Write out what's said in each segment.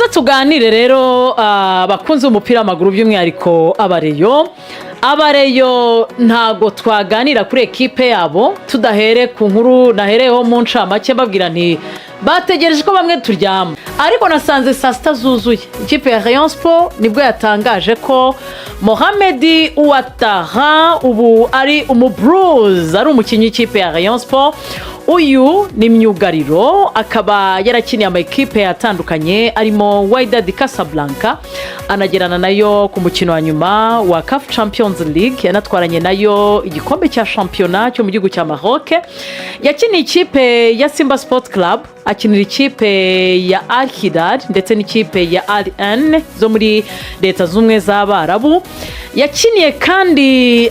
Tuze tuganire rero, abakunzi b'umupira w'amaguru, by'umwihariko aba Rayon. Aba Rayon, ntabwo twaganira kuri ekipe yabo tudahere ku nkuru nahereyeho mu ncamake, mbabwira nti bategereje ko bamwe turyama, ariko nasanze saa 6 zuzuye. Ikipe ya Rayon Sport nibwo yatangaje ko Mohamed Ouattara ubu ari umuburuze, ari umukinnyi w'ikipe ya Rayon Sport. Uyu ni myugariro, akaba yarakiniye ama ekipe atandukanye arimo Wydad Casablanca, anagerana nayo ku mukino wa nyuma wa CAF Champions League, yanatwaranye nayo igikombe cya shampiyona cyo mu gihugu cya Maroc. Yakiniye ikipe ya Simba Sport Club, akinira ikipe ya Al Hilal ndetse n'ikipe ya Al Ain zo muri Leta Zunze Ubumwe z'Abarabu. Yakiniye kandi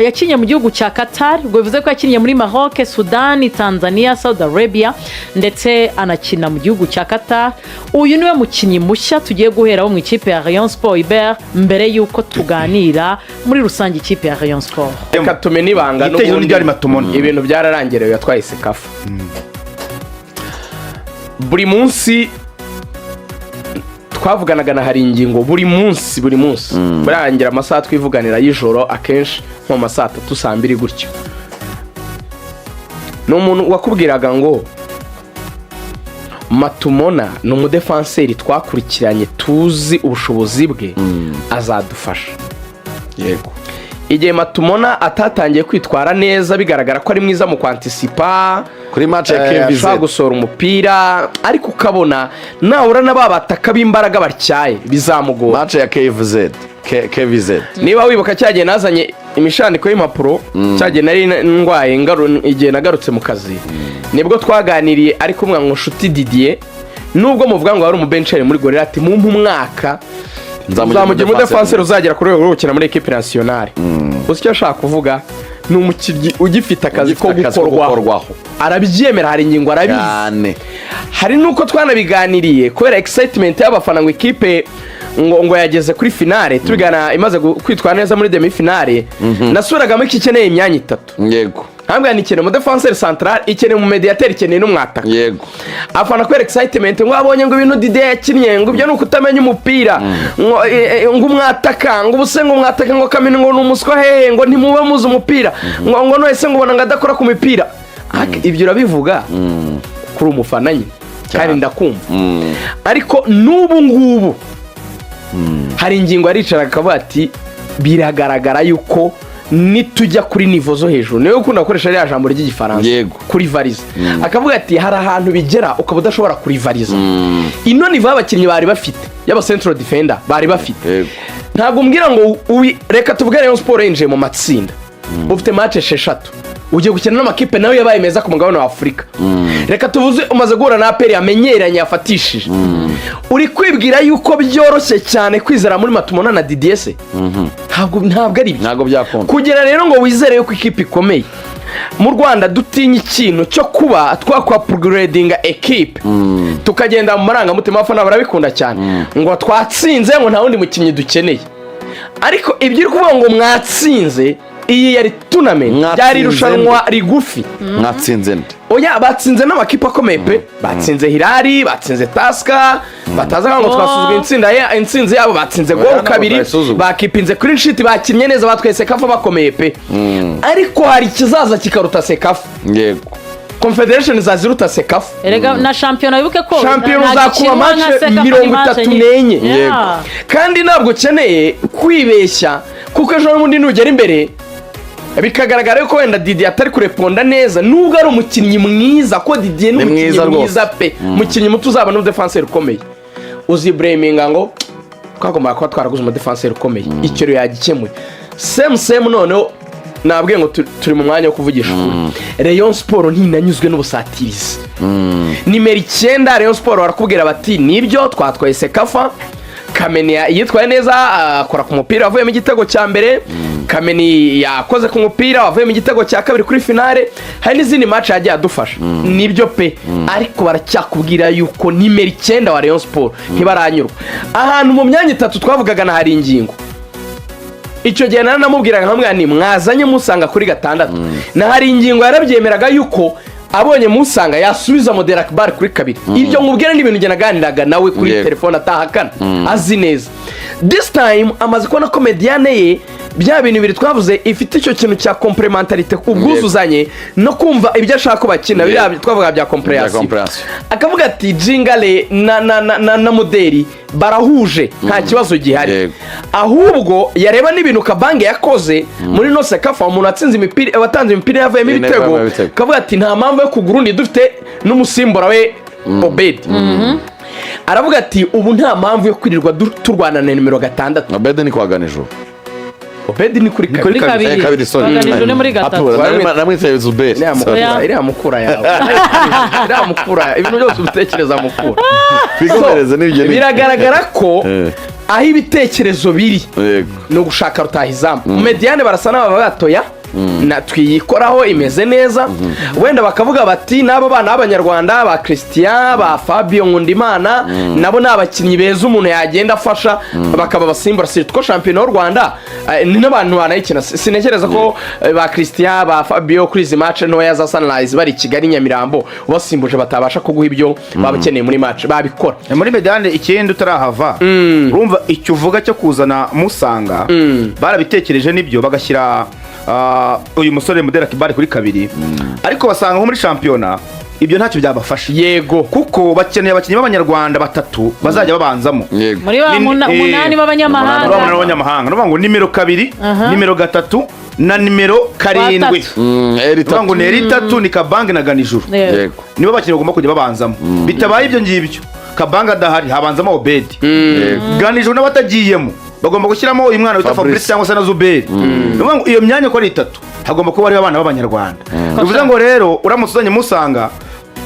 yakiniye mu gihugu cya Qatar, ubwo bivuze ko yakiniye muri Maroc, Sudani, Tanzania, Saudi Arabia, ndetse anakina mu gihugu cya Qatar. Uyu niwe mukinnyi mushya tugiye guheraho mu ikipe ya Rayon Sport Iberi, mbere y'uko tuganira muri rusange ikipe ya Rayon Sport. Reka tumene ibanga. Igitekerezo ni ryari Matumona. Ibintu byararangiye, yatwaye CECAFA. Buri munsi twavuganaga na hari ingingo, buri munsi, buri munsi burangira amasaha twivuganira y'ijoro, akenshi nko mu ma saa 3, saa 2 gutyo. Ni umuntu wakubwiraga ngo Matumona ni umudefanseri twakurikiranye, tuzi ubushobozi bwe, azadufasha. Igihe Matumona atatangiye kwitwara neza, bigaragara ko ari mwiza mu kwantisipa kuri match ya KVZ, ashobora gusohora umupira, ariko ukabona nahura na ba bataka b'imbaraga batyaye bizamugora. Match ya KVZ, KVZ. Niba wibuka cya gihe nazanye imishandiko y'impapuro, cya gihe nari ndwaye, igihe nagarutse mu kazi, nibwo twaganiriye, ariko umwe ngo nshuti Didier, nubwo muvuga ngo wari umubencheri muri Gorilla, ati mumpe umwaka Nzamugira nzamugira umudefanseri. umudefanseri uzagera ku rwego rwo gukina muri équipe nationale. Uzi icyo ashaka kuvuga? Ni umukinnyi ugifite akazi ko Ugifite akazi ko gukorwaho. Gukorwaho. Arabyemera, hari ingingo arabizi. Cyane. Hari n'uko twanabiganiriye kubera excitement y'abafana ngo ikipe ngo yageze kuri finale, tubigana imaze kwitwara neza muri demi finale, nasuragamo ko ikeneye imyanya itatu. Ntabwo ni ikeneye umudefanseri central, ikeneye umumediateri, ikeneye n'umwataka. Afana kubera excitement ngo abonye ngo ibintu Didier yakinnye, ngo ibyo ni ukutamenya umupira, ngo ngo umwataka, ngo ubuse ngo umwataka, ngo kamena, ngo ni umuswa hehe, ngo ntimube muzi umupira, ngo none se ngo ubona ngo adakora ku mipira. Ibyo urabivuga kuri umufana nyine kandi ndakumva, ariko n'ubu ngubu hari ingingo yaricaraga akavuga ati biragaragara yuko nitujya kuri niveau zo hejuru, niwe ukunda gukoresha ririya jambo ry'Igifaransa kurivariza, akavuga ati hari ahantu bigera ukaba udashobora kurivariza ino niveau y'abakinnyi bari bafite, y'aba central defender bari bafite. Ntabwo umbwira ngo reka tuvuge Rayon Sport yinjiye mu matsinda, ufite match esheshatu, ugiye gukina n'amakipe nayo yabaye meza ku mugabane wa Afurika. Reka tuvuze umaze guhura na APR yamenyeranye, yafatishije, uri kwibwira yuko byoroshye cyane kwizera muri Matumona na Didier se? Ntabwo ari byo. Ntabwo byakunda. Kugira rero ngo wizere yuko ikipe ikomeye mu Rwanda, dutinya ikintu cyo kuba twakwa-upgradinga ekipe, tukagenda mu marangamutima. Abafana barabikunda cyane ngo twatsinze, ngo nta wundi mukinnyi dukeneye, ariko ibyo uri kuvuga ngo mwatsinze, iyi yari tournament. Mwatsinze Byari irushanwa nde? rigufi. Mwatsinze nde? Oya, batsinze n'amakipe akomeye pe. Batsinze Hilal, batsinze Tusker, bataza ngo Oh. twasuzuguye intsinzi yabo. Batsinze Oya, gol ntabwo kabiri, twayisuzuguye. bakipinze kuri shiti, bakinnye neza, batwaye CECAFA bakomeye pe. Ariko hari ikizaza kikaruta CECAFA. Confederation zaziruta CECAFA. Erega na shampiyona, wibuke ko Shampiyona ntabwo uzakuba ikinwa nka match CECAFA, ni mirongo match itatu enye. n'enye. Kandi ntabwo ukeneye kwibeshya, kuko ejo n'ubundi nugera imbere bikagaragara ko wenda Didier atari kureponda neza, nubwo ari umukinnyi mwiza, ko Didier ni Ni umukinnyi mwiza rwose. mwiza pe, umukinnyi muto uzaba n'umudefanseri ukomeye, uzibureminga ngo twagombaga kuba twaraguze umudefanseri ukomeye. Icyo rero yagikemuye semu semu. Noneho nabwiye ngo turi mu mwanya wo kuvugisha ukuri. Rayon Sport ntinanyuzwe n'ubusatirizi. Nimero 9, Rayon Sport barakubwira bati nibyo, twatwaye CECAFA, Kameni yitwaye neza, akora ku mupira wavuyemo igitego cya mbere, Kameni yakoze ku mupira wavuyemo igitego cya kabiri kuri finale, hari n'izindi match yagiye adufasha, nibyo pe, ariko baracyakubwira yuko nimero 9 wa Rayon Sport ntibaranyurwa. Ahantu mu myanya itatu twavugaga na hari ingingo, icyo gihe naranamubwiraga nkamubwira ni mwazanye musanga kuri gatandatu, na hari ingingo yarabyemeraga yuko Abonye Musanga yasubiza Muderi Akbar kuri kabiri. Ibyo nkubwira ni ibintu njye naganiraga nawe kuri telefone, atahakana, azi neza. This time amaze kubona ko médiane ye, bya bintu bibiri twavuze, ifite icyo kintu cya complémentarité, ubwuzuzanye no kumva ibyo ashaka ko bakina, biriya twavuga bya compréhension. Compréhension. Akavuga ati Jingale na Muderi barahuje, nta kibazo gihari. Ahubwo yareba n'ibintu Kabange yakoze muri no CECAFA, umuntu watsinze imipira, watanze imipira yavuyemo Ine ibitego, yavuyemo ibitego. akavuga ati nta mpamvu yo kugura undi, dufite n'umusimbura we Obedi. Aravuga ati ubu nta mpamvu yo kwirirwa turwana na nimero 6. Obedi ni kwa Ganijuru. Obedi ni kuri Kuri kabiri. kabiri. Kabiri, sorry. Ganijuru ni muri gatatu. Apura, namwitaye Zuberi. Iriya mukura. Oya. Iriya mukura yawe, iriya mukura, ibintu byose ubitekereza mukura. Twikomereze n'ibyo Biragaragara ko aho ibitekerezo biri ni ugushaka rutahizamu. Médiane barasa n'ababa batoya na twiyikoraho, imeze neza. Wenda bakavuga bati n'abo bana b'abanyarwanda ba Christian, ba Fabio Nkundimana, nabo ni abakinnyi beza umuntu yagenda afasha, bakaba abasimbura, si ko shampiyona y'u Rwanda ni n'abantu banayikina. Sintekereza ko ba Christian, ba Fabio kuri izi match ntoya za Sunrise bari i Kigali, Nyamirambo, ubasimbuje batabasha kuguha ibyo baba bakeneye muri match, babikora. Muri médiane ikindi utarahava, urumva icyo uvuga cyo kuzana Musanga, barabitekereje nibyo, bagashyira uyu musore Muderi Akbar kuri kabiri, ariko basanga nko muri shampiyona ibyo ntacyo byabafasha, kuko bakeneye abakinnyi b'abanyarwanda batatu bazajya babanzamo. Muri ba umunani b'abanyamahanga. Muri ba munani b'abanyamahanga, ni ukuvuga ngo nimero 2, nimero 3 na nimero 7. Batatu. Eri Ni ukuvuga ngo tatu. ni eri itatu, ni Kabange na Ganijuru. Nibo bakinnyi bagomba kujya babanzamo. Bitabaye ibyo ngibyo, Kabange adahari habanzamo Obedi. Ganijuru n'abatagiyemo bagomba gushyiramo uyu mwana witwa Fabrice. Fabrice cyangwa se na Zuberi. Ni ukuvuga ngo iyo myanya uko ari itatu hagomba kuba hariho abana b'abanyarwanda. Bivuze ngo rero uramutse uzanye Musanga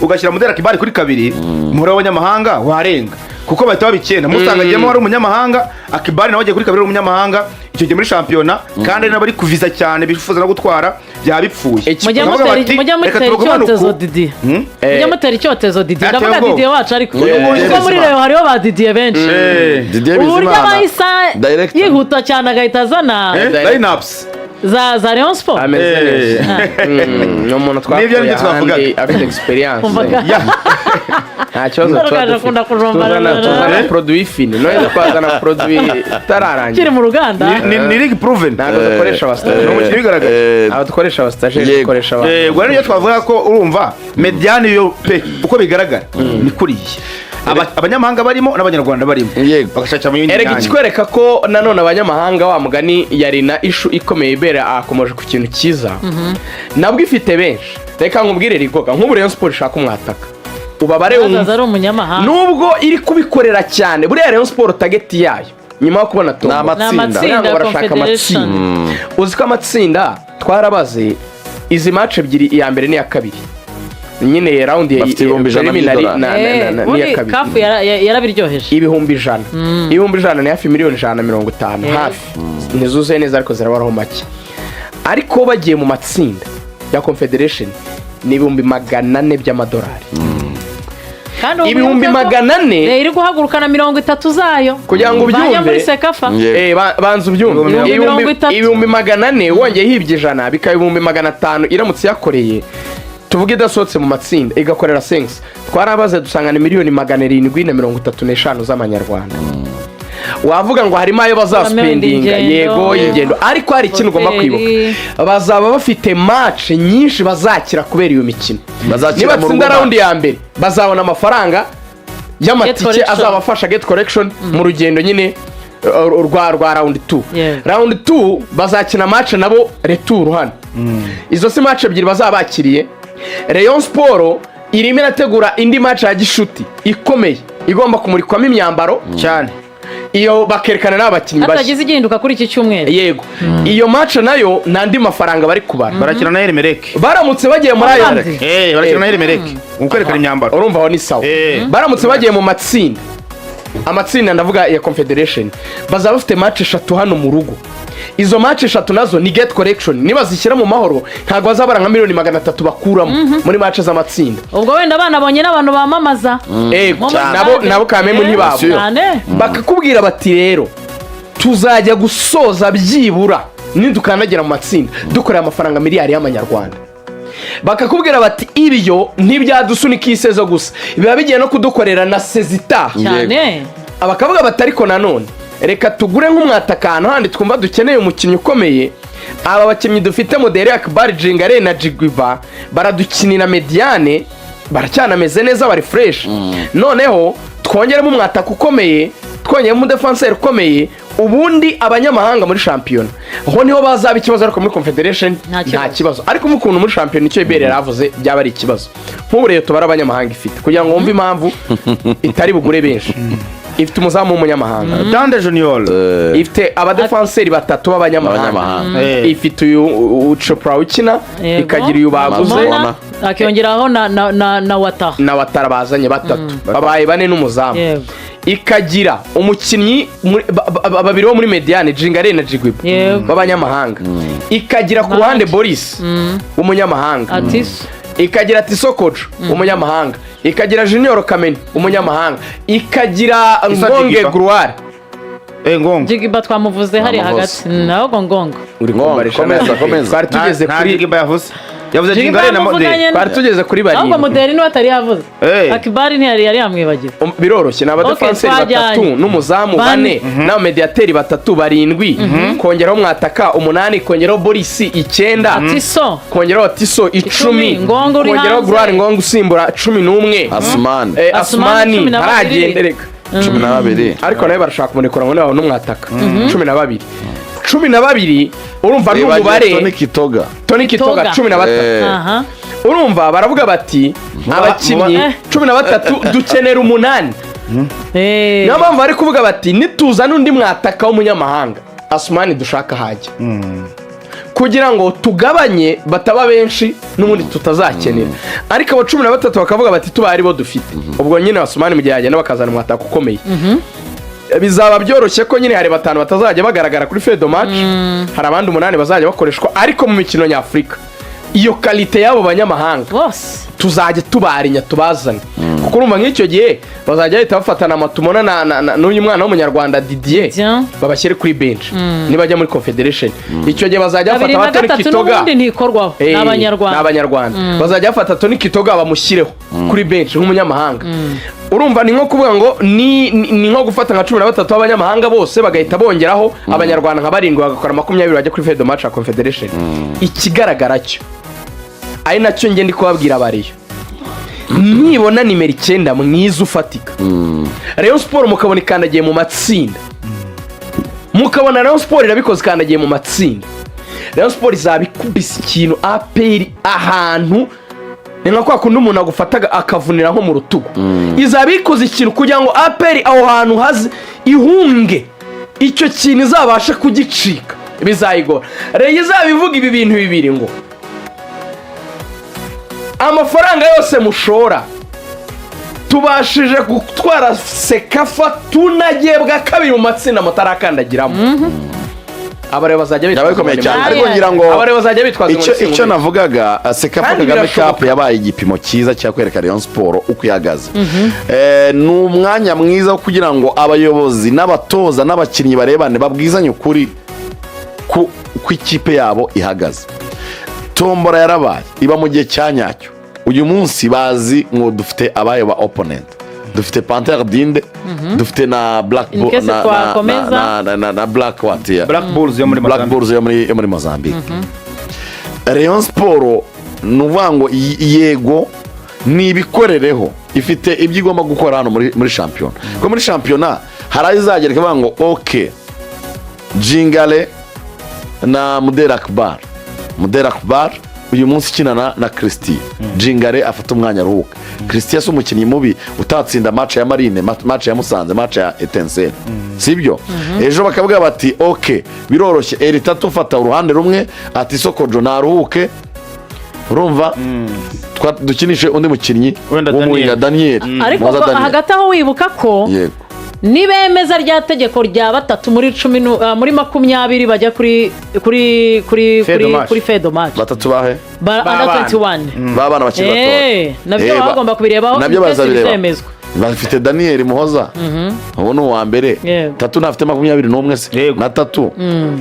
ugashyira Muderi Akbar kuri kabiri, umubare w'abanyamahanga warenga, kuko bahita baba 9. Musanga agiyemo ari umunyamahanga, Akbar nawe agiye kuri kabiri ari umunyamahanga. Icyo gihe muri shampiyona kandi ari n'abari kuviza cyane, bifuza no gutwara, byaba bipfuye. Mujya Bakavuga mutera bati, mujya "Reka mutera tubagumane icyotezo uku." Didi, mujya mutera icyotezo Didi. Ateye Ndavuga ubwoba. Didier wacu, ariko Uyu nguyu kuko muri Bizimana. Rayon hariho ba Didier benshi. Didier Uburyo Bizimana. abahisa Director. yihuta cyane agahita azana Line-ups. za Rayon Sport. Ameze Eh. neza. Ni umuntu Nibyo twakuye nibyo twavugaga. ahandi, afite experience. Umvaga. Ya. Nta kibazo Ngaruka tuba dufite. akunda kujombana. Tuzana produit fini, none twazana produit itararangira. Kiri mu ruganda. Ni league proven. Ntabwo dukoresha Ni abasitageri. umukinnyi bigaragara. Ntabwo dukoresha abasitageri, dukoresha abantu. Ubwo rero iyo twavuga ko urumva médiane yo pe, uko bigaragara ni kuriya. Abanyamahanga barimo n'abanyarwanda barimo, bagashakira mu yindi Erega myanya. ikikwereka ko nanone abanyamahanga, wa mugani yari na issue ikomeye ibera, akomeje ku kintu cyiza, nabwo ifite benshi. Reka nkubwire rigoga, nk'ubu Rayon Sport ishaka umwataka, ubabare Azaza wumve. ari umunyamahanga. Nubwo iri kubikorera cyane, buriya Rayon Sport target yayo nyuma yo kubona Ni tombo Ni amatsinda. amatsinda buriya ngo ya barashaka Confederation. amatsinda. Uzi ko amatsinda twarabaze izi match ebyiri, iya mbere n'iya kabiri nyine, round ya Bafite 100,000 preliminary by'idolari. n'iya Ubundi kabiri. CAF yarabiryoheje. 100,000, 100,000 ni hafi miliyoni 150 hafi, ntizuzuye neza ariko zirabaraho make. Ariko bagiye mu matsinda ya Confederation ni 400,000 by'amadolari. Kandi ubu Ibihumbi wibuke ko 400. Rayon iri guhagurukana 30 zayo Kugira ngo Bajya ubyumve. muri CECAFA. Banza ubyumve. 30,000. 400,000 wongeye hibye 100 bikaba 500,000. Iramutse yakoreye, tuvuge idasohotse mu matsinda, igakorera sengisi, twarabaze dusanga ni miliyoni 735 z'amanyarwanda. Wavuga ngo harimo ayo bazaspendinga. Ingendo. Yego, ingendo, ariko hari ikintu ugomba Hoteli. kwibuka: bazaba bafite match nyinshi bazakira kubera iyo mikino. Bazakira mu Nibatsinda rugo. round ya mbere bazabona amafaranga Gate y'amatike collection. azabafasha, gate collection mu rugendo nyine rwa round 2. Round 2 bazakina match nabo retour hano. Izo si match ebyiri bazaba bakiriye? Rayon Sport irimo irategura indi match ya gishuti ikomeye igomba kumurikwamo imyambaro Cyane. iyo bakerekana n'abakinnyi bashya. Hatagize igihinduka kuri iki cyumweru. Yego, iyo match nayo ni andi mafaranga bari kubara. Barakina na Al Merrikh. Baramutse bagiye muri ayo Kandi. Barakina na Al Merrikh mu kwerekana imyambaro. Urumva aho ni sawa. Baramutse bagiye mu matsinda, amatsinda ndavuga ya Confederation, bazaba bafite match eshatu hano mu rugo. Izo match eshatu nazo ni gate collection. Nibazishyira mu mahoro ntabwo bazabara nka miliyoni 300 bakuramo muri match z'amatsinda. Ubwo wenda banabonye n'abantu bamamaza Nko muri Nabo stade. nabo kamemu ntibabo Cyane. Bakakubwira bati rero tuzajya gusoza byibura nidukandagira mu matsinda dukorera amafaranga miliyari y'amanyarwanda. Bakakubwira bati ibyo ntibyadusunika iyi saison gusa, biba bigiye no kudukorera na saison itaha. Cyane. Abakavuga bati ariko nanone reka tugure nk'umwataka ahantu handi twumva dukeneye umukinnyi ukomeye. Aba bakinnyi dufite, Muderi Akbar, Jingare na Jigwiba, baradukinira médiane, baracyanameze neza, bari fresh. Noneho twongeremo umwataka ukomeye, twongeremo umudefanseri ukomeye, ubundi abanyamahanga muri shampiyona ho niho bazaba ikibazo, ariko muri Confederation Nta kibazo. Nta kibazo. Ariko mu kuntu muri shampiyona icyo Ibere yaravuze byaba ari ikibazo. Nk'ubu rero tubara abanyamahanga ifite kugira ngo wumve impamvu itari bugure benshi: ifite umuzamu w'umunyamahanga, Dande Junior. Ifite abadefanseri batatu b'abanyamahanga, Abanyamahanga. Ifite uyu Chopra ukina, ikagira uyu baguze. Mona. Akiyongeraho na Wataha. Na Watara bazanye, batatu babaye bane n'umuzamu. Ikagira umukinnyi babiri bo muri médiane, Jingare na Jigwiba, b'abanyamahanga. Ikagira ku ruhande Boris w'umunyamahanga. Atiso. Ikagira Tisokojo umunyamahanga, ikagira Junior Kameni umunyamahanga, ikagira Isa Ngonge Jigiba. Gruware. Ngongo. Jigiba twamuvuze hariya Twamuvuze. hagati, naho Ngongo. Uri Ngongo, kumbarisha komeza, nabi. komeza. Twari tugeze Nta kuri Jigiba yavuze, yavuze Jigiba Jingare na yamuvuganye. Moderi. Twari tugeze kuri Ahubwo barindwi. Muderi niwe atari yavuze. Akibari ntiyari yari yamwibagiwe. Biroroshye, ni abadefanseri twajyanye. batatu n'umuzamu, Bane. bane, n'abamediyateri batatu, barindwi, kongeraho mwataka umunani, kongeraho Borisi icyenda, Atiso. kongeraho Tiso 10, 10, Ngongo uri kongeraho hanze. Gruwari Ngongo usimbura, 11. Asumani. Asumani Asumani 12. ntaragenda reka. 12. Ariko nawe barashaka kumurekura ngo niba n'umwataka. 12, 12, urumva ni umubare. Tony Kitoga. Tony Kitoga. Kitoga. 13. Aha. Urumva baravuga bati abakinnyi 13, dukenera umunani. Niyo mpamvu bari kuvuga bati nituzana undi mwataka w'umunyamahanga, Asumani dushaka hajya kugira ngo tugabanye bataba benshi n'ubundi tutazakenera. Ariko abo 13 bakavuga bati tubaye aribo dufite, ubwo nyine Asumani mu gihe yagenda bakazana umwataka ukomeye, bizaba byoroshye ko nyine hari batanu batazajya bagaragara kuri fedo match, hari abandi umunani bazajya bakoreshwa. Ariko mu mikino nyafurika iyo qualité y'abo banyamahanga bose tuzajya tubarinya tubazane, kuko urumva nk'icyo gihe bazajya bahita bafatana amatumona n'uyu mwana w'umunyarwanda Didier, Didier. babashyire kuri bench nibajya muri Confederation. Icyo gihe bazajya Babiri bafata na ba Tony gatatu Kitoga. n'ubundi ntikorwaho, ni Abanyarwanda. Ni Abanyarwanda. Bazajya bafata Tony Kitoga bamushyireho kuri bench nk'umunyamahanga. Urumva ni nko kuvuga ngo ni nko gufata nka 13 b'abanyamahanga bose, bagahita bongeraho Abanyarwanda nka barindwi, bagakora 20 bajya kuri fedo match ya Confederation. Ikigaragara cyo, ari nacyo njye ndi kubabwira abariyo, nibona nimero 9 mwiza ufatika, Rayon Sport mukabona ikandagiye mu matsinda, mukabona Rayon Sport irabikoze ikandagiye mu matsinda, Rayon Sport izaba ikubise ikintu APR ahantu ni nka kwa kundi umuntu agufata akavunira nko mu rutugu. Izaba ikoze ikintu kugira ngo APR aho hantu haze ihunge, icyo kintu izabashe kugicika bizayigora. Rayon izaba ivuga ibi bintu bibiri ngo amafaranga yose mushora, tubashije gutwara CECAFA, tunagiye bwa kabiri mu matsinda mutarakandagiramo. Abareba bazajya Byaba bitwaza bikomeye cyane, ngo ariko ngira ngo abareba bazajya bitwaza ngo icyo ni icyo navugaga, CECAFA Kandi Kagame birashoboka. Cup yabaye igipimo cyiza cyo kwereka Rayon Sport uko ihagaze. Ni umwanya mwiza wo kugira ngo abayobozi n'abatoza n'abakinnyi barebane, babwizanye ukuri ku ikipe yabo ihagaze. Tombora yarabaye, iba mu gihe cya nyacyo. Uyu munsi bazi ngo dufite abayo ba opponent, dufite Panthère d'Inde, dufite na Black In case twakomeza. na Black what, yeah. Black Bulls yo muri Black Mozambique. Bulls yo muri Mozambique. Rayon Sport ni ukuvuga ngo yego ni ibikorereho, ifite ibyo igomba gukora hano muri shampiyona, kuko muri shampiyona hari aho izagera ikavuga ngo ok, Jingale na Muderi Akbar, Muderi Akbar uyu munsi ukinana na Christian, Jingare afata umwanya aruhuka. Christian si umukinnyi mubi utatsinda match ya Marine, match ya Musanze, match ya Etincelles, sibyo? Ejo bakavuga bati ok, biroroshye, eritatu ufata uruhande rumwe, ati sokojo naruhuke, urumva dukinishe undi mukinnyi Wenda w'umuwiga Daniel. Ariko Muhoza ko Daniel. hagati aho wibuka ko Yego. nibemeza rya tegeko rya batatu muri cumi muri 20 bajya kuri Fedo kuri match. kuri fedo match. Batatu bahe? Ba under B'abana. 21. B'abana bakiri bato. Nabyo baba bagomba kubirebaho Nabyo in case bazabireba. bizemezwa. Bafite Daniel Muhoza, ubu ni uwa mbere. Yego. Tatu ntafite 21 se? Yego. Na tatu.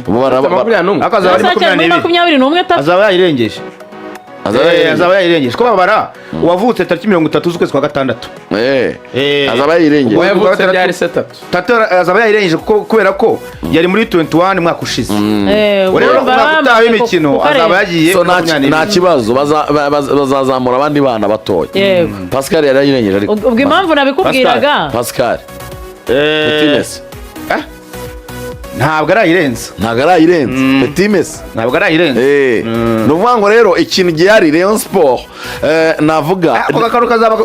Ubu 21. Ariko azaba ari Azajya muri 22. 21 tatu. Azaba yayirengeje. Azaba yayirengeje. Azaba yayirengeje, ko babara uwavutse tariki 30 z'ukwezi kwa gatandatu. Azaba yayirengeje. Ubwo yavutse Gatandatu. byari se tatu. Tatu azaba yayirengeje kuko kubera ko yari muri 21 umwaka ushize. Ubu rero urumva umwaka utaha bamaze w'imikino kukarenza. azaba yagiye So, 22. nta kibazo, bazazamura abandi bana batoya. Pascal yari yayirengeje ariko. Ubwo impamvu nabikubwiraga. Pascal Petit Messi. Ntabwo arayirenza. Ntabwo arayirenza Petit Messi. Ntabwo arayirenza. Ni ukuvuga ngo rero ikintu gihari, Rayon Sport, navuga Ako gakantu kazaba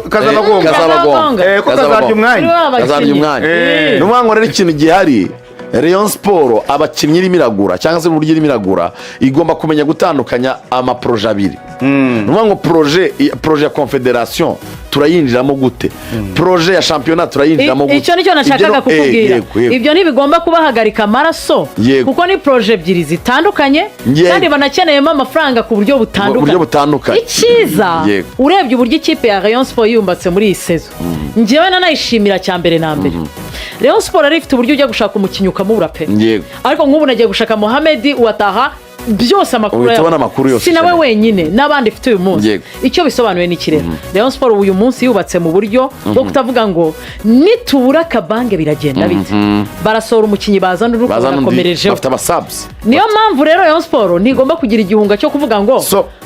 gonga. Kazabagonga. Ko kazarya umwanya. Kuri wa Kazarya bakinnyi. umwanya. Ni ukuvuga ngo rero ikintu gihari, Rayon Sport abakinnyi irimo iragura cyangwa se uburyo irimo iragura, igomba kumenya gutandukanya ama projets abiri. Ni ukuvuga ngo projet ya confederation turayinjiramo gute, projet ya shampiyona turayinjiramo gute? Icyo nicyo nashakaga kukubwira. Yego, yego. Ibyo ntibigomba kubahagarika amaraso, kuko ni projets ebyiri zitandukanye, kandi banakeneyemo amafaranga ku buryo butandukanye. Buryo butandukanye. Icyiza, urebye uburyo ikipe ya Rayon Sport yubatse muri iyi saison, njyewe nanayishimira. Cya mbere na mbere, Rayon Sport yari ifite uburyo ujya gushaka umukinnyi ukamubura pe. Ariko nk'ubu nagiye gushaka Mohamed wataha byose amakuru Uhita yabo. ubona amakuru yose Si nawe ukeneye. wenyine, n'abandi ifite uyu munsi. Icyo bisobanuye ni iki rero? Rayon Sport uyu munsi yubatse mu buryo bwo kutavuga ngo nitubura Kabange biragenda bite, barasohora umukinnyi bazana undi Bazana undi. bakakomerejeho. Bafite aba subs. Niyo mpamvu rero Rayon Sport ntigomba kugira igihunga cyo kuvuga ngo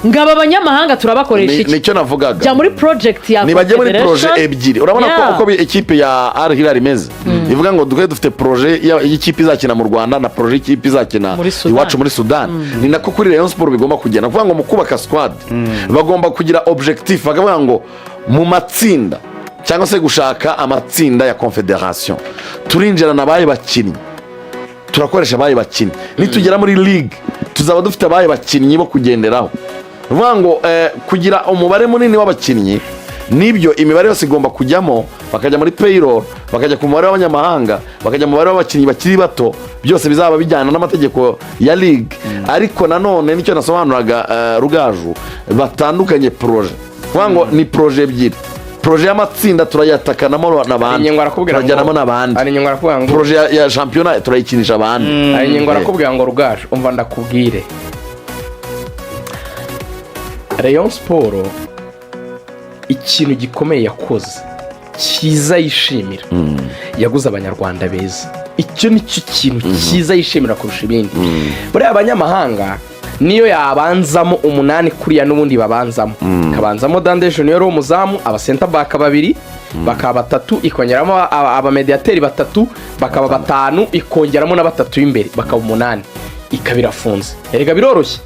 ngo aba banyamahanga turabakoresha iki. Nicyo navugaga. Jya muri project ya Nibajye muri projet Confederation. ebyiri. Urabona ko uko ikipe ya Al Hilal imeze, ivuga ngo duke dufite projet y'ikipe izakina mu Rwanda na projet y'ikipe izakina Muri Sudan. iwacu muri Sudan. Ni nako kuri Rayon Sport bigomba kugenda. Kuvuga ngo mu kubaka squad bagomba kugira objectif, bakavuga ngo mu matsinda cyangwa se gushaka amatsinda ya confederation turinjirana abaye bakinnyi, turakoresha abaye bakinnyi, nitugera muri ligue tuzaba dufite abaye bakinnyi bo kugenderaho. Ni ukuvuga ngo kugira umubare munini w'abakinnyi nibyo, imibare yose igomba kujyamo, bakajya muri payroll, bakajya ku mubare w'abanyamahanga, bakajya mu mubare w'abakinnyi bakiri bato, byose bizaba bijyana n'amategeko ya ligue. Ariko nanone nicyo nasobanuraga, Rugaju, batandukanye projet, kuvuga ngo ni projet ebyiri. Projet y'amatsinda turayatakanamo n'abandi, Ingingo arakubwira ngo turajyanamo n'abandi. Hari ingingo arakubwira ngo Projet ya shampiyona turayikinisha abandi. Hari ingingo arakubwira ngo: "Rugaju, umva ndakubwire, Rayon Sport ikintu gikomeye yakoze cyiza yishimira, yaguze Abanyarwanda beza. Icyo ni cyo kintu cyiza yishimira kurusha ibindi. Buriya abanyamahanga niyo yabanzamo umunani kuriya n'ubundi babanzamo, ikabanzamo Dande Junior w'umuzamu, aba center back babiri bakaba batatu, ikongeramo abamediyateri batatu bakaba batanu, ikongeramo na batatu b'imbere bakaba umunani, ikaba irafunze. Erega biroroshye,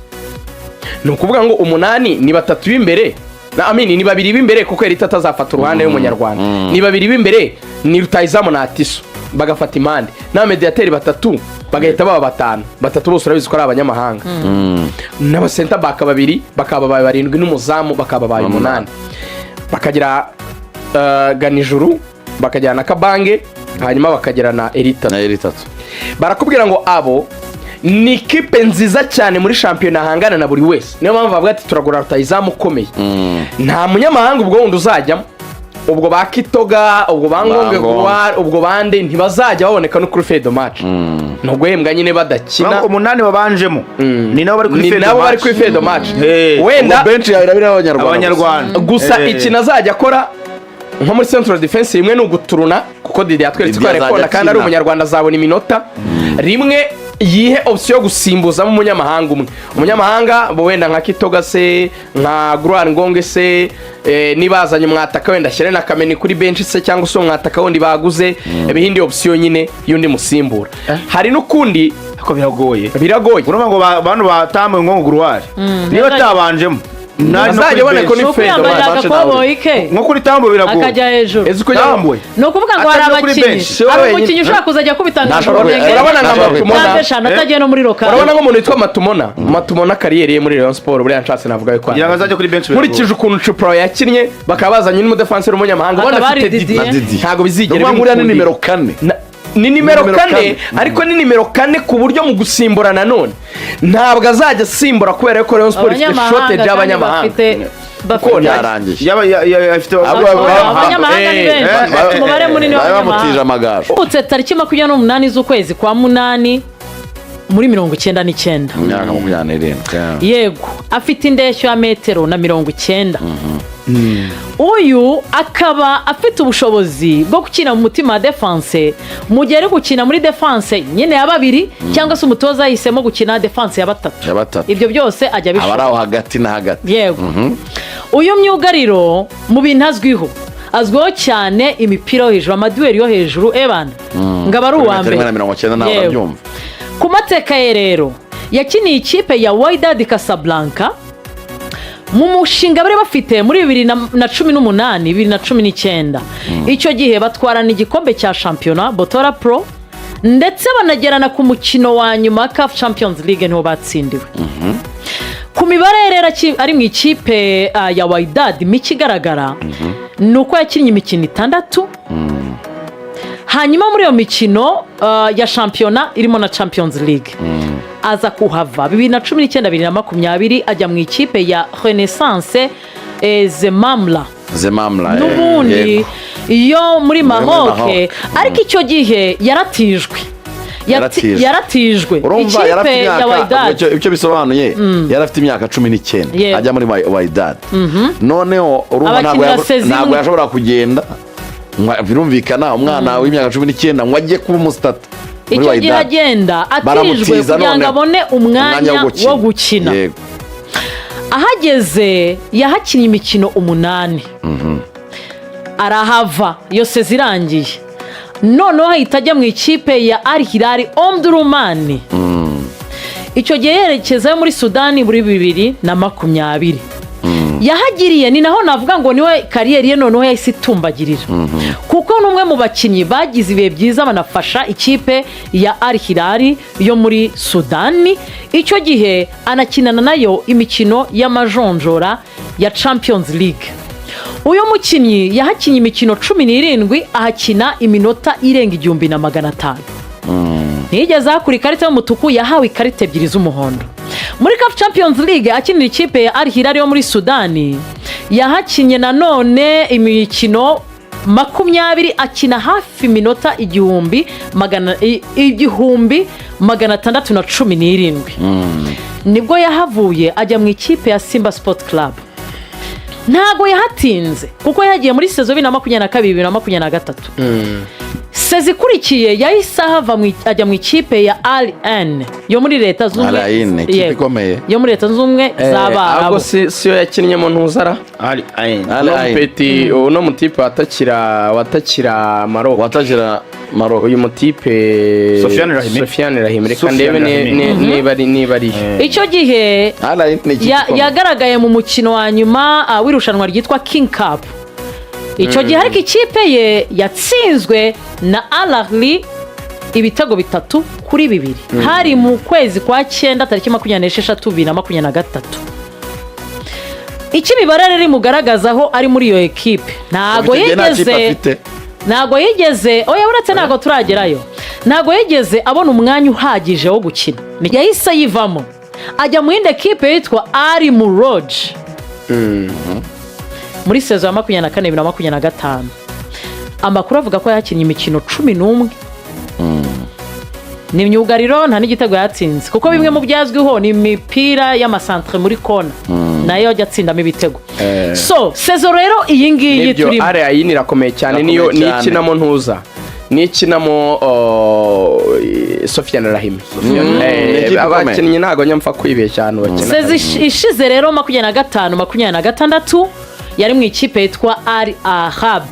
ni ukuvuga ngo umunani ni batatu b'imbere na amini ni babiri b'imbere, kuko Erita atazafata uruhande y'Umunyarwanda. Ni babiri b'imbere, ni rutayizamu na Atiso, bagafata impande n'abamediyateri batatu bagahita baba batanu. Batatu bose urabizi ko ari abanyamahanga, n'aba center back babiri bakaba babaye barindwi, n'umuzamu bakaba babaye umunani, bakagira Ganijuru, bakagira na Kabange, hanyuma bakagira na Erita." Na Eritatu. Barakubwira ngo abo ni ikipe nziza cyane muri shampiyona, ahangana na buri wese. Niyo mpamvu bavuga ati turagura rutayizamu ukomeye, nta munyamahanga ubwo wundi uzajyamo, ubwo ba Kitoga, ubwo ba Ngonge Ngonge. Gloire, ubwo bande ntibazajya baboneka no kuri fede match, ni uguhembwa nyine badakina. Umunani babanjemo ni nabo bari kuri Ni fede nabo bari match. kuri fede match. Hey. Wenda Ubwo benshi yawe irabira Abanyarwanda gusa. Abanyarwanda. Gusa ikintu azajya akora nko muri central defense, rimwe ni uguturuna, kuko Didi yatweretse ko Didi azajya yarekona kandi ari akina. Umunyarwanda azabona iminota, rimwe yihe option yo gusimbuzamo umunyamahanga umwe, umunyamahanga bo wenda nka Kitoga se, nka Gloire Ngonge se, nibazanye umwataka wenda ashyire na Kameni kuri bench se, cyangwa se umwataka wundi baguze, ibindi option nyine y'undi musimbura. Hari n'ukundi. Ariko biragoye. Biragoye. Urumva ngo bantu batambuye ngo Gloire niba atabanjemo nari no Azajya kuri aboneka bench. ni Ni ukwiyambarira Match agakoboyi ke Nko kuri Tambo biragoye. akajya hejuru. Ese uko Tambwe. Ni ukuvuga ngo hari Atari no kuri abakinnyi, bench. Si we hari wenyine. umukinnyi ushobora kuzajya akubita nka Ntashobora Urabona nka Matumona. cyangwa eshanu atagiye no muri local. Urabona nk'umuntu witwa Matumona, Matumona carrière ye muri Rayon Sport buriya nshatse navuga yuko Kugira ngo azajye kuri bench biragoye. nkurikije ukuntu Cupro yakinnye, bakaba bazanye n'umudefanseri w'umunyamahanga ubona Hakaba hari afite Didier. Na Didi, Didi. ntabwo bizigera Ni ukuvuga ngo uriya ni bimukundira. nimero 4. Ni nimero Nimero 4, 4. ariko ni nimero 4 ku buryo mu gusimbura nanone ntabwo azajya asimbura kubera ko Rayon Sport ifite Abanyamahanga shortage kandi y'abanyamahanga. bafite Kuko Byarangiye. Yaba afite Ahubwo Abanyamahanga ni benshi, bafite umubare munini bari bamutije w'abanyamahanga. Amagaju. Utse tariki 28 z'ukwezi kwa munani. Muri 99. Imyaka 27. Yego, afite indeshyo ya metero na 90. Uyu akaba afite ubushobozi bwo gukina mu mutima wa défense, mu gihe ari gukina muri défense nyine ya babiri, cyangwa se umutoza yahisemo gukina défense ya batatu. Ya batatu. Ibyo byose ajya Aba ari abishobora. aho hagati na hagati. Yego. Uyu myugariro, mu bintu azwiho, azwiho cyane imipira yo hejuru, ama duel yo hejuru, ebana ngo aba ari uwa Metero mbere. 1 na 90 nawe. Urabyumva. Ku mateka ye rero, yakiniye ikipe ya Wydad Casablanca mu mushinga bari bafite muri 2018, 2019. Icyo gihe batwarana igikombe cya shampiyona Botola Pro, ndetse banagerana ku mukino wa nyuma wa CAF Champions League, niho batsindiwe. Ku mibare rero ari mu ikipe ya Wydad, mike igaragara ni uko yakinnye imikino itandatu, hanyuma muri iyo mikino ya shampiyona irimo na Champions League, aza kuhava 2019, 2020, ajya mu ikipe ya Renaissance Zemamra. Zemamra. N'ubundi yego. yo muri Muri Maroc. Maroc. Ariko icyo gihe yaratijwe. Yaratijwe. Yaratijwe Urumva yari afite ikipe ya imyaka Wydad. Icyo bisobanuye, yari afite imyaka 19 ajya muri Wydad. Noneho urumva ntabwo Abakinira saison ntabwo imwe. yashobora kugenda birumvikana, umwana w'imyaka 19 ngo ajye kuba umu starter muri Icyo gihe Wydad. agenda atijwe Baramutiza kugira ngo noneho. abone umwanya wo gukina. Ahageze yahakinnye imikino umunani, arahava iyo saison irangiye. Noneho ahita ajya mu ikipe ya Al Hilal Omdurman. Icyo gihe yerekezayo muri Sudani muri 2020. Yahagiriye, ni naho navuga ngo niwe carrière ye noneho yahise itumbagirira, kuko ni umwe mu bakinnyi bagize ibihe byiza, banafasha ikipe ya Al Hilal yo muri Sudani. Icyo gihe anakinana nayo imikino y'amajonjora ya Champions League. Uyu mukinnyi yahakinnye imikino 17, ahakina iminota irenga 1500. Ntiyigeze ahakura ikarita y'umutuku, yahawe ikarita ebyiri z'umuhondo. Muri CAF Champions League akinira ikipe ya Al Hilal yo muri Sudani, yahakinnye nanone imikino 20, akina hafi iminota 1617. Nibwo yahavuye ajya mu ikipe ya Simba Sport Club. Ntago yahatinze, kuko yagiye muri saison 2022, 2023. Saison ikurikiye yahise ahava ajya mu ikipe ya Al Ain yo muri Leta Zunze Al Ain, ikipe Yego. ikomeye. Yo muri Leta Zunze Ubumwe Ahubwo z'Abarabu. si yo yakinnyemo ntuzara? Al Ain. Al Uno Ain. mupeti, uno mutipe watakira Maroc. Watakira Maroc. Uyu mutipe Sofiane Rahimi. Sofiane Rahimi, reka Sofiane ndebe Rahimi. niba ari Icyo gihe Al Ain ni ikipe ikomeye. yagaragaye mu mukino wa nyuma w'irushanwa ryitwa King Cup icyo gihe, ariko ikipe ye yatsinzwe na Al Ahly ibitego 3-2. Hari mu kwezi kwa cyenda, tariki 26, 2023. Icyo imibare rero imugaragazaho ari muri iyo ekipe, ntago Icyo gihe nta kipe yigeze afite. Ntago yigeze, oya, uretse, ntago turagerayo, ntago yigeze abona umwanya uhagije wo gukina. Yahise ayivamo ajya mu yindi ekipe yitwa Al Murooj muri saison ya 24, 2025. Amakuru avuga ko yakinnye imikino 11. Ni imyugariro, nta n'igitego yatsinze, kuko bimwe mu byazwiho ni imipira y'ama centre muri corner, nayo ajya atsindamo ibitego. So saison rero iyi ngiyi Nibyo. turimo. Al Ain irakomeye cyane, niyo Irakomeye niyo cyane. ikinamo ntuza, niyo ikinamo Sofiane Rahimi. Ni ikipe ikomeye. Abakinnyi ntabwo njya mpfa kwibeshya ahantu bakina. Saison ishize rero, 25, 26, yari mu ikipe yitwa Al Arab,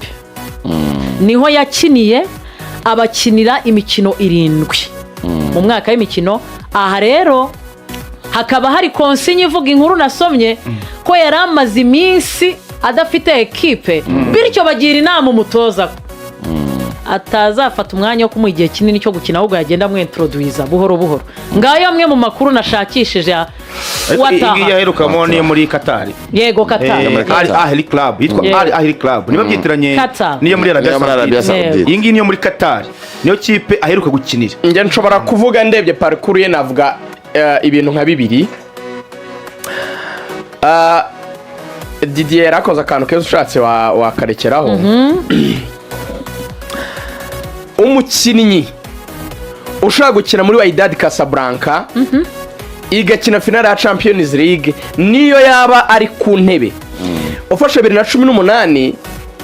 niho yakiniye, abakinira imikino irindwi mu mwaka w'imikino. Aha rero hakaba hari consigne ivuga, inkuru nasomye, ko yari amaze iminsi adafite ekipe, bityo bagira inama umutoza ko atazafata umwanya wo kumuha igihe kinini cyo gukina, ahubwo yagenda amwintroduwiza buhoro buhoro. Ngayo amwe mu makuru nashakishije ya Ariko iyi ngiyi Wataha. yaherukamo niyo muri Katari. Yego, Qatar. Muri Al Qatar. Ahli Club yitwa Al Ahli Club, niba byitiranye Qatar. niyo muri Arabia Niyo muri Arabia Saudite. Saudite. Iyi ngiyi niyo muri Katari, niyo kipe aheruka gukinira. Njye nshobora kuvuga, ndebye parcours ye, navuga ibintu nka bibiri. Didier yarakoze akantu keza, ushatse wakarekeraho. Umukinnyi Ushobora gukina muri Wydad Casablanca, igakina finale ya Champions League, niyo yaba ari ku ntebe. Ufashe 2018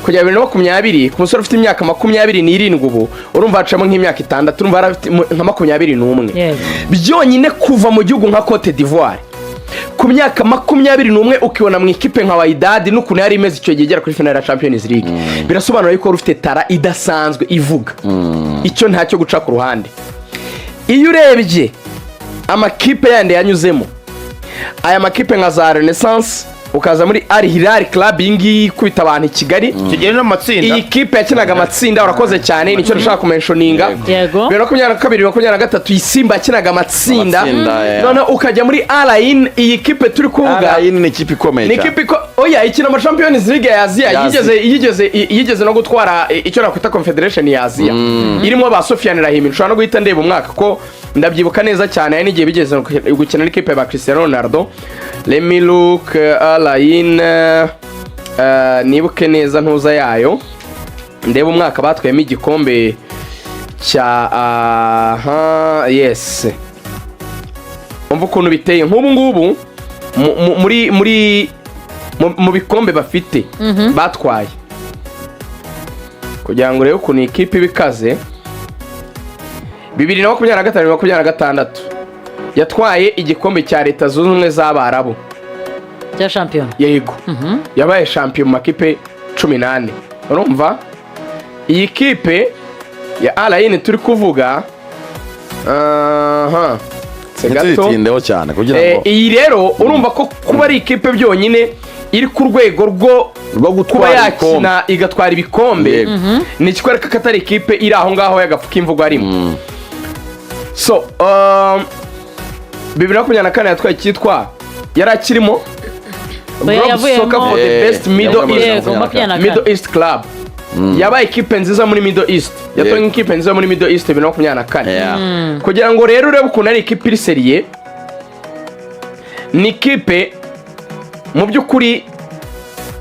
kugera 2020, ku musore ufite imyaka 27 ubu, urumva hacamo nk'imyaka 6, urumva yari afite nka 21. Byonyine kuva mu gihugu nka Cote d'Ivoire ku myaka 21, ukibona mu ikipe nka Wydad n'ukuntu yari imeze icyo gihe igera kuri finale ya Champions League, birasobanura yuko wari ufite talent idasanzwe ivuga icyo ntacyo guca ku ruhande. Iyo urebye amakipe yandi yanyuzemo, aya makipe nka za Renaissance, ukaza muri Al Hilal Club, iyi ngiyi ikubita abantu i Kigali. Kigera no mu matsinda. Iyi kipe yakinaga amatsinda, urakoze cyane, nicyo nashaka kumentioninga. 2022, 2023, iyi Simba yakinaga amatsinda. Amatsinda, yeah. Noneho ukajya muri Al Ain, iyi kipe turi kuvuga. Al Ain ni ikipe ikomeye Ni cyane. ikipe iko oya, ikina ama Champions League ya Aziya. Ya Yigeze no gutwara icyo nakwita Confederation ya Aziya irimo ba Sofiane Rahimi. Nshobora no guhita ndeba umwaka ko ndabyibuka neza cyane, hari n'igihe bigeze gukina n'ikipe ya ba Cristiano Ronaldo. Let me look, Al Ain, nibuke neza ntuza yayo, ndebe umwaka batwayemo igikombe cya, aha, yes. Umva ukuntu biteye nk'ubu ngubu muri mu bikombe bafite batwaye, kugira ngo urebe ukuntu iyi kipe iba ikaze. 2025, 2026 yatwaye igikombe cya Leta Zunze Ubumwe z'Abarabu. Cya shampiyona. Yego, yabaye shampiyona mu makipe 14. Urumva iyi kipe ya Al Ain turi kuvuga, aha se gato. Ntituyitindeho cyane kugira ngo Iyi rero urumva ko kuba ari ikipe byonyine iri ku rwego rwo rwo kuba gutwara ibikombe. Yakina igatwara ibikombe, ni ikikwereka ko atari ikipe iri aho ngaho y'agafu k'imvugo arimo. So 2024 yatwaye icyitwa, yari akirimo Oya, Globe yavuyemo. Soccer for the best Middle Yavuyemo. East, 24. Middle East Club. Yabaye ikipe nziza muri Middle East, yatowe nk'ikipe nziza muri Middle East 2024. Kugira ngo rero urebe ukuntu ari ikipe iri sérieux, ni ikipe mu by'ukuri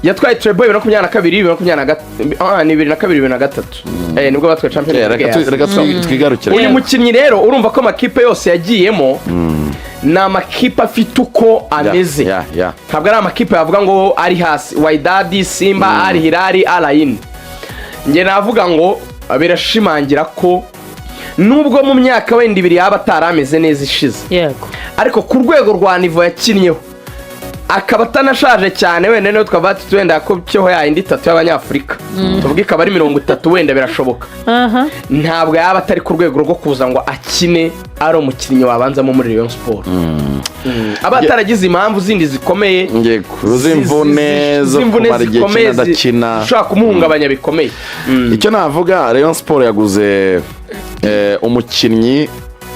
yatwaye treble 2022, bibiri na makumyabiri na ni 2002, 2003, nibwo batwaye Champions League Reka ya reka twigarukire. Uyu mukinnyi rero, urumva ko amakipe yose yagiyemo ni amakipe afite uko ameze. Ntabwo ari amakipe yavuga ngo ari hasi: Wydad, Simba, Al Hilal, Al Ain. Njye navuga ngo birashimangira ko nubwo mu myaka wenda 2 yaba atari ameze neza ishize, ariko ku rwego rwa niveau yakinnyeho, akaba atanashaje cyane, wenda niyo twavuga tuti wenda yakubyeho yayindi itatu y'Abanyafurika, tuvuge ikaba ari 30, wenda birashoboka, ntabwo yaba atari ku rwego rwo kuza ngo akine ari umukinnyi wabanzamo muri Rayon Sport. Aba ataragize impamvu zindi zikomeye z'imvune zo z'imvune kumara igihe zikomeye kinini adakina. zishobora kumuhungabanya bikomeye. Icyo navuga, Rayon Sport yaguze umukinnyi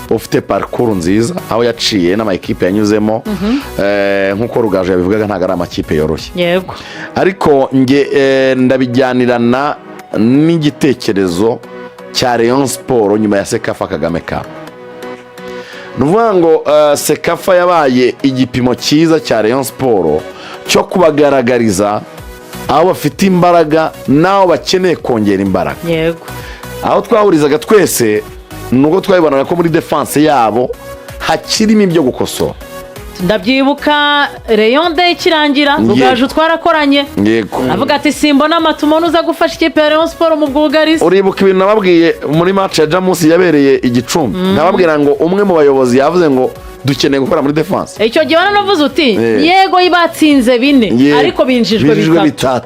ufite parcours nziza, aho yaciye n'ama ekipe yanyuzemo. Nk'uko Rugaju yabivugaga, ntabwo ari amakipe yoroshye. Ariko nge ndabijyanirana n'igitekerezo cya Rayon Sport nyuma ya CECAFA Kagame Cup. Ni ukuvuga ngo CECAFA yabaye igipimo cyiza cya Rayon Sport cyo kubagaragariza aho bafite imbaraga n'aho bakeneye kongera imbaraga. Aho twahurizaga twese ni uko twabibonaga ko muri défense yabo hakirimo ibyo gukosora. Ndabyibuka Rayon Day ikirangira, Rugaju twarakoranye, avuga ati: "Simbona amatumoni uza gufasha ikipe ya Rayon Sport mu bwugarizi." Uribuka ibintu nababwiye muri match ya Jamus yabereye i Gicumbi, nababwira ngo umwe mu bayobozi yavuze ngo dukeneye gukora muri défense. Icyo gihe waranavuze uti: "Yego, batsinze 4, ariko binjijwe binjijwe 3." 3.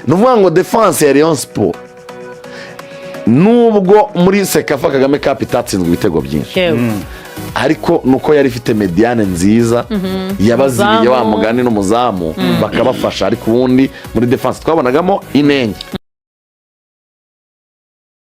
Ni ukuvuga ngo défense ya Rayon Sport, nubwo muri CECAFA Kagame Cup itatsinzwe ibitego byinshi, ariko nuko yari ifite médiane nziza yabazibiye wa Umuzamu. mugani n'umuzamu bakabafasha, ariko ubundi muri défense twabonagamo inenge.